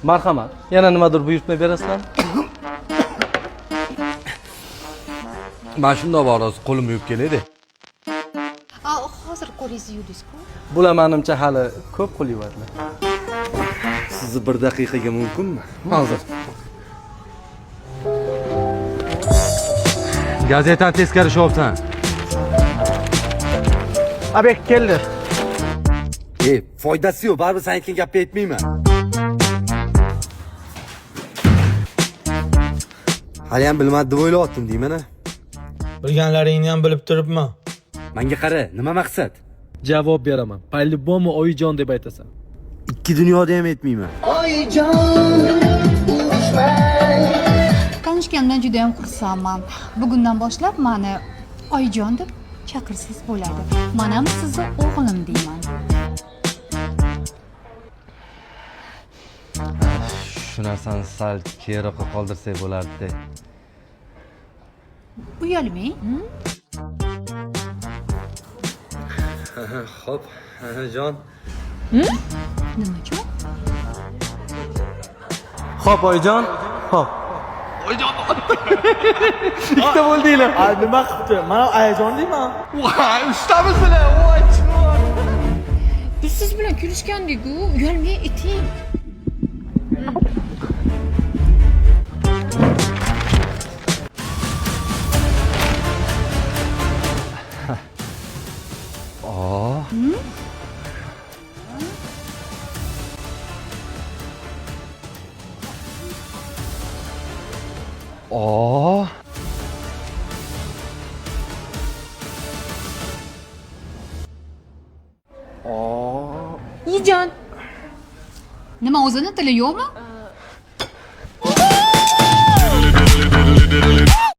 Marhamat. Yana nimadir buyurtma berasizlarmi? Mana shundoq bor, hozir qo'limni yuvib kelay-da. Hozir qo'lingizni yuvdingiz-ku. Bular menimcha hali ko'p qo'l yuvadilar. Sizni bir daqiqaga mumkinmi? Hozir. Gazetani teskari shovsan. Abek keldi. Ey, foydasi yo'q, baribir sen aytgan gapni aytmayman. Hali ham bilmadi deb o'ylayaptim deyman a. Bilganlaringni ham bilib turibman. Menga qara, nima maqsad? Javob beraman. По-любому oyijon deb aytasan. Ikki dunyoda ham aytmayman. Tanishganimdan juda ham xursandman. Bugundan boshlab mani oyijon deb chaqirsangiz bo'ladi. Men ham sizni o'g'lim deyman. Shu narsani sal keyinroqqa qoldirsak bo'lardi. Uyalmang. Xo'p, jon. Nima uchun? Xo'p, oyijon. Xo'p. Oyijon. Ikkita bo'ldinglar. Ay nima qilibdi? Mana ayajon deyman. Voy, uchtamisizlar. Voy, chivor. Biz siz bilan kulishgandik-ku, uyalmang, iting. Oh. Yijon. Nima o'zini tili yo'qmi?